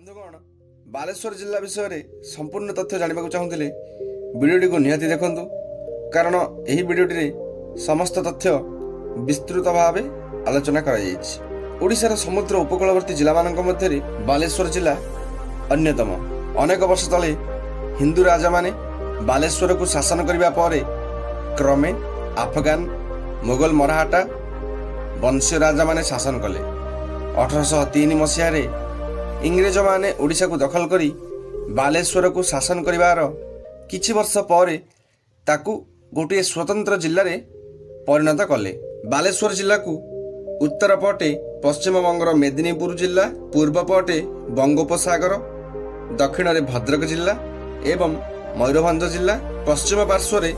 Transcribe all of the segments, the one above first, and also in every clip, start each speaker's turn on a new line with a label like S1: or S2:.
S1: ବନ୍ଧୁଗଣ, ବାଲେଶ୍ୱର ଜିଲ୍ଲା ବିଷୟରେ ସମ୍ପୂର୍ଣ୍ଣ ତଥ୍ୟ ଜାଣିବାକୁ ଚାହୁଁଥିଲେ ଭିଡ଼ିଓଟିକୁ ନିହାତି ଦେଖନ୍ତୁ, କାରଣ ଏହି ଭିଡ଼ିଓଟିରେ ସମସ୍ତ ତଥ୍ୟ ବିସ୍ତୃତ ଭାବେ ଆଲୋଚନା କରାଯାଇଛି। ଓଡ଼ିଶାର ସମୁଦ୍ର ଉପକୂଳବର୍ତ୍ତୀ ଜିଲ୍ଲାମାନଙ୍କ ମଧ୍ୟରେ ବାଲେଶ୍ୱର ଜିଲ୍ଲା ଅନ୍ୟତମ। ଅନେକ ବର୍ଷ ତଳେ ହିନ୍ଦୁ ରାଜାମାନେ ବାଲେଶ୍ୱରକୁ ଶାସନ କରିବା ପରେ କ୍ରମେ ଆଫଗାନ, ମୋଗଲ, ମରାଠା ବଂଶୀୟ ରାଜାମାନେ ଶାସନ କଲେ। 1803 ମସିହାରେ ଇଂରେଜମାନେ ଓଡ଼ିଶାକୁ ଦଖଲ କରି ବାଲେଶ୍ୱରକୁ ଶାସନ କରିବାର କିଛି ବର୍ଷ ପରେ ତାକୁ ଗୋଟିଏ ସ୍ୱତନ୍ତ୍ର ଜିଲ୍ଲାରେ ପରିଣତ କଲେ। ବାଲେଶ୍ୱର ଜିଲ୍ଲାକୁ ଉତ୍ତର ପଟେ ପଶ୍ଚିମବଙ୍ଗର ମେଦିନୀପୁର ଜିଲ୍ଲା, ପୂର୍ବ ପଟେ ବଙ୍ଗୋପସାଗର, ଦକ୍ଷିଣରେ ଭଦ୍ରକ ଜିଲ୍ଲା ଏବଂ ମୟୂରଭଞ୍ଜ ଜିଲ୍ଲା, ପଶ୍ଚିମ ପାର୍ଶ୍ୱରେ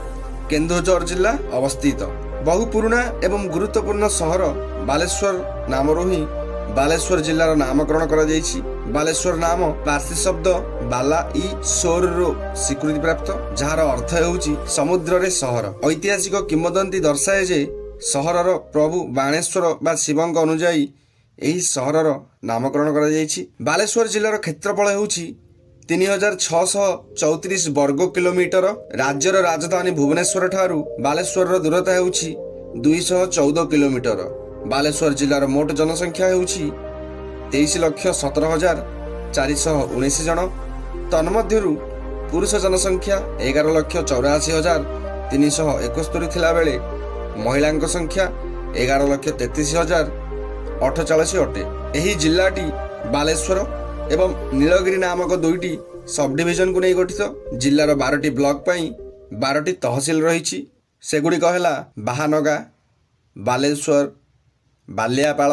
S1: କେନ୍ଦୁଝର ଜିଲ୍ଲା ଅବସ୍ଥିତ। ବହୁ ପୁରୁଣା ଏବଂ ଗୁରୁତ୍ୱପୂର୍ଣ୍ଣ ସହର ବାଲେଶ୍ୱର ନାମରୁ ହିଁ ବାଲେଶ୍ୱର ଜିଲ୍ଲାର ନାମକରଣ କରାଯାଇଛି। ବାଲେଶ୍ୱର ନାମ ପାର୍ସୀ ଶବ୍ଦ ବାଲା ଇ ସୋରରୁ ସ୍ୱୀକୃତିପ୍ରାପ୍ତ, ଯାହାର ଅର୍ଥ ହେଉଛି ସମୁଦ୍ରରେ ସହର। ଐତିହାସିକ କିମ୍ବଦନ୍ତୀ ଦର୍ଶାଏ ଯେ ସହରର ପ୍ରଭୁ ବାଣେଶ୍ୱର ବା ଶିବଙ୍କ ଅନୁଯାୟୀ ଏହି ସହରର ନାମକରଣ କରାଯାଇଛି। ବାଲେଶ୍ୱର ଜିଲ୍ଲାର କ୍ଷେତ୍ରଫଳ ହେଉଛି 3634 ବର୍ଗ କିଲୋମିଟର। ରାଜ୍ୟର ରାଜଧାନୀ ଭୁବନେଶ୍ୱର ଠାରୁ ବାଲେଶ୍ୱରର ଦୂରତା ହେଉଛି 214 କିଲୋମିଟର। ବାଲେଶ୍ୱର ଜିଲ୍ଲାର ମୋଟ ଜନସଂଖ୍ୟା ହେଉଛି 23,17,419 ଜଣ। ତନ୍ମଧ୍ୟରୁ ପୁରୁଷ ଜନସଂଖ୍ୟା 11,84,371 ଥିଲାବେଳେ ମହିଳାଙ୍କ ସଂଖ୍ୟା 11,33,048 ଅଟେ। ଏହି ଜିଲ୍ଲାଟି ବାଲେଶ୍ୱର ଏବଂ ନୀଳଗିରି ନାମକ ଦୁଇଟି ସବଡିଭିଜନକୁ ନେଇ ଗଠିତ। ଜିଲ୍ଲାର 12ଟି ବ୍ଲକ ପାଇଁ 12ଟି ତହସିଲ ରହିଛି। ସେଗୁଡ଼ିକ ହେଲା ବାହାନଗା, ବାଲେଶ୍ୱର, ବାଲିଆପାଳ,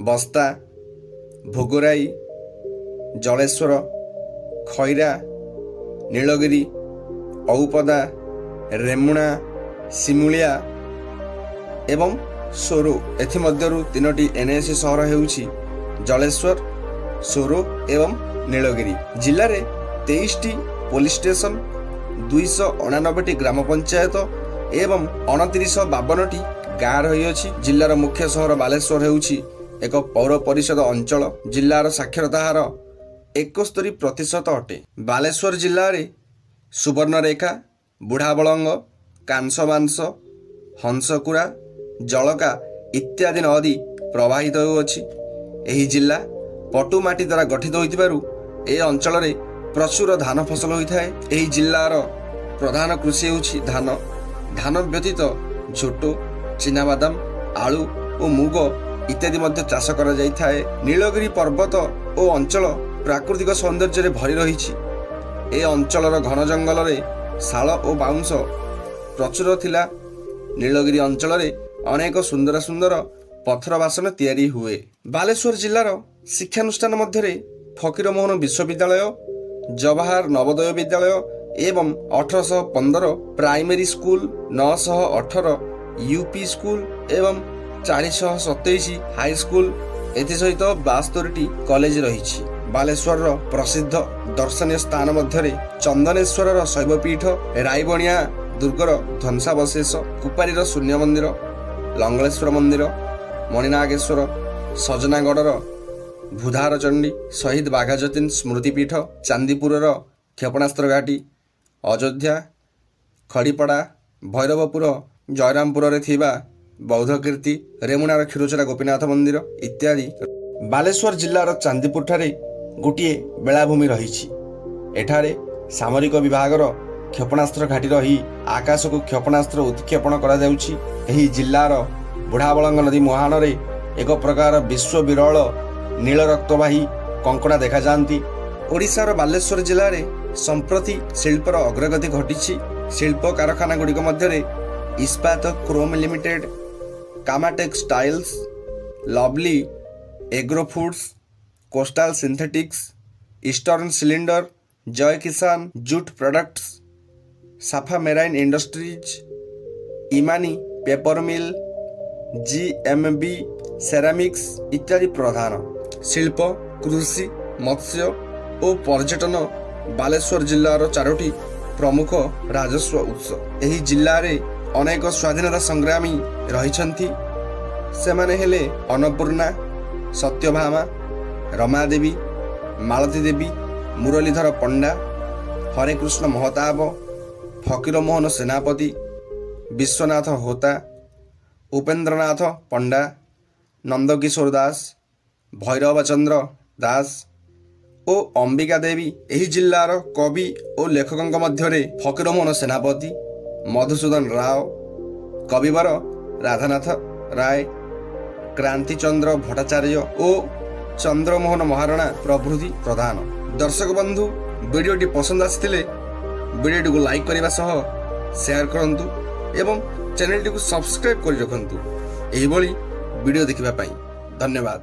S1: ବସ୍ତା, ଭୋଗରାଇ, ଜଳେଶ୍ୱର, ଖଇରା, ନୀଳଗିରି, ଔପଦା, ରେମୁଣା, ସିମୁଳିଆ ଏବଂ ସୋରୋ। ଏଥିମଧ୍ୟରୁ 3ଟି ଏନ୍ଏସି ସହର ହେଉଛି ଜଳେଶ୍ୱର, ସୋରୋ ଏବଂ ନୀଳଗିରି। ଜିଲ୍ଲାରେ 23ଟି ପୋଲିସ ଷ୍ଟେସନ, 289ଟି ଗ୍ରାମ ପଞ୍ଚାୟତ ଏବଂ 2952ଟି ଗାଁ ରହିଅଛି। ଜିଲ୍ଲାର ମୁଖ୍ୟ ସହର ବାଲେଶ୍ୱର ହେଉଛି ଏକ ପୌର ପରିଷଦ ଅଞ୍ଚଳ। ଜିଲ୍ଲାର ସାକ୍ଷରତା ହାର 71% ଅଟେ। ବାଲେଶ୍ୱର ଜିଲ୍ଲାରେ ସୁବର୍ଣ୍ଣରେଖା, ବୁଢ଼ାବଳଙ୍ଗ, କାଂସବାଂଶ, ହଂସକୁରା, ଜଳକା ଇତ୍ୟାଦି ନଦୀ ପ୍ରବାହିତ ହେଉଅଛି। ଏହି ଜିଲ୍ଲା ପଟୁ ମାଟି ଦ୍ୱାରା ଗଠିତ ହୋଇଥିବାରୁ ଏ ଅଞ୍ଚଳରେ ପ୍ରଚୁର ଧାନ ଫସଲ ହୋଇଥାଏ। ଏହି ଜିଲ୍ଲାର ପ୍ରଧାନ କୃଷି ହେଉଛି ଧାନ। ଧାନ ବ୍ୟତୀତ ଝୋଟ, ଚିନାବାଦାମ, ଆଳୁ ଓ ମୁଗ ଇତ୍ୟାଦି ମଧ୍ୟ ଚାଷ କରାଯାଇଥାଏ। ନୀଳଗିରି ପର୍ବତ ଓ ଅଞ୍ଚଳ ପ୍ରାକୃତିକ ସୌନ୍ଦର୍ଯ୍ୟରେ ଭରି ରହିଛି। ଏ ଅଞ୍ଚଳର ଘନ ଜଙ୍ଗଲରେ ଶାଳ ଓ ବାଉଁଶ ପ୍ରଚୁର ଥିଲା। ନୀଳଗିରି ଅଞ୍ଚଳରେ ଅନେକ ସୁନ୍ଦର ସୁନ୍ଦର ପଥର ବାସନ ତିଆରି ହୁଏ। ବାଲେଶ୍ୱର ଜିଲ୍ଲାର ଶିକ୍ଷାନୁଷ୍ଠାନ ମଧ୍ୟରେ ଫକୀରମୋହନ ବିଶ୍ୱବିଦ୍ୟାଳୟ, ଜବାହର ନବୋଦୟ ବିଦ୍ୟାଳୟ ଏବଂ 1815 ପ୍ରାଇମେରୀ ସ୍କୁଲ, 918 ୟୁପି ସ୍କୁଲ ଏବଂ 427 ହାଇସ୍କୁଲ, ଏଥିସହିତ 72ଟି କଲେଜ ରହିଛି। ବାଲେଶ୍ୱରର ପ୍ରସିଦ୍ଧ ଦର୍ଶନୀୟ ସ୍ଥାନ ମଧ୍ୟରେ ଚନ୍ଦନେଶ୍ୱରର ଶୈବପୀଠ, ରାଇବଣିଆ ଦୁର୍ଗର ଧ୍ୱଂସାବଶେଷ, କୁପାରୀର ଶୂନ୍ୟ ମନ୍ଦିର, ଲଙ୍ଗଳେଶ୍ୱର ମନ୍ଦିର, ମଣିନାଗେଶ୍ୱର, ସଜନାଗଡ଼ର ଭୂଧାରଚଣ୍ଡୀ, ଶହୀଦ ବାଘାଯତୀନ ସ୍ମୃତିପୀଠ, ଚାନ୍ଦିପୁରର କ୍ଷେପଣାସ୍ତ୍ର ଘାଟି, ଅଯୋଧ୍ୟା, ଖଡ଼ିପଡ଼ା, ଭୈରବପୁର, ଜୟରାମପୁରରେ ଥିବା ବୌଦ୍ଧ କୀର୍ତ୍ତି, ରେମୁଣାର କ୍ଷୀରଚୋରା ଗୋପୀନାଥ ମନ୍ଦିର ଇତ୍ୟାଦି। ବାଲେଶ୍ୱର ଜିଲ୍ଲାର ଚାନ୍ଦିପୁରଠାରେ ଗୋଟିଏ ବେଳାଭୂମି ରହିଛି। ଏଠାରେ ସାମରିକ ବିଭାଗର କ୍ଷେପଣାସ୍ତ୍ର ଘାଟି ରହି ଆକାଶକୁ କ୍ଷେପଣାସ୍ତ୍ର ଉତ୍କ୍ଷେପଣ କରାଯାଉଛି। ଏହି ଜିଲ୍ଲାର ବୁଢ଼ାବଳଙ୍ଗ ନଦୀ ମୁହାଣରେ ଏକ ପ୍ରକାର ବିଶ୍ୱ ବିରଳ ନୀଳ ରକ୍ତବାହୀ କଙ୍କଡ଼ା ଦେଖାଯାଆନ୍ତି। ଓଡ଼ିଶାର ବାଲେଶ୍ୱର ଜିଲ୍ଲାରେ ସମ୍ପ୍ରତି ଶିଳ୍ପର ଅଗ୍ରଗତି ଘଟିଛି। ଶିଳ୍ପ କାରଖାନା ଗୁଡ଼ିକ ମଧ୍ୟରେ Ispat chrome limited, Kamatex tiles, lovely agro foods, coastal synthetics, eastern cylinder, Jai Kisan jute products, Safa marine industries, Emami paper mill, GMB ceramics ଇତ୍ୟାଦି ପ୍ରଧାନ। ଶିଳ୍ପ, କୃଷି, ମତ୍ସ୍ୟ ଓ ପର୍ଯ୍ୟଟନ ବାଲେଶ୍ୱର ଜିଲ୍ଲାର ଚାରୋଟି ପ୍ରମୁଖ ରାଜସ୍ୱ ଉତ୍ସ। ଏହି ଜିଲ୍ଲାରେ ଅନେକ ସ୍ୱାଧୀନତା ସଂଗ୍ରାମୀ ରହିଛନ୍ତି। ସେମାନେ ହେଲେ ଅନ୍ନପୂର୍ଣ୍ଣା, ସତ୍ୟଭାମା, ରମାଦେବୀ, ମାଳତୀ ଦେବୀ, ମୁରଲୀଧର ପଣ୍ଡା, ହରେକୃଷ୍ଣ ମହତାବ, ଫକୀରମୋହନ ସେନାପତି, ବିଶ୍ୱନାଥ ହୋତା, ଉପେନ୍ଦ୍ରନାଥ ପଣ୍ଡା, ନନ୍ଦକିଶୋର ଦାସ, ଭୈରବ ଚନ୍ଦ୍ର ଦାସ ଓ ଅମ୍ବିକା ଦେବୀ। ଏହି ଜିଲ୍ଲାର କବି ଓ ଲେଖକଙ୍କ ମଧ୍ୟରେ ଫକୀରମୋହନ ସେନାପତି, ମଧୁସୂଦନ ରାଓ, କବିବର ରାଧାନାଥ ରାୟ, କ୍ରାନ୍ତିଚନ୍ଦ୍ର ଭଟ୍ଟାଚାର୍ଯ୍ୟ ଓ ଚନ୍ଦ୍ରମୋହନ ମହାରଣା ପ୍ରଭୃତି ପ୍ରଧାନ। ଦର୍ଶକ ବନ୍ଧୁ, ଭିଡ଼ିଓଟି ପସନ୍ଦ ଆସିଥିଲେ ଭିଡ଼ିଓଟିକୁ ଲାଇକ୍ କରିବା ସହ ସେୟାର କରନ୍ତୁ ଏବଂ ଚ୍ୟାନେଲଟିକୁ ସବସ୍କ୍ରାଇବ୍ କରି ରଖନ୍ତୁ ଏହିଭଳି ଭିଡ଼ିଓ ଦେଖିବା ପାଇଁ। ଧନ୍ୟବାଦ।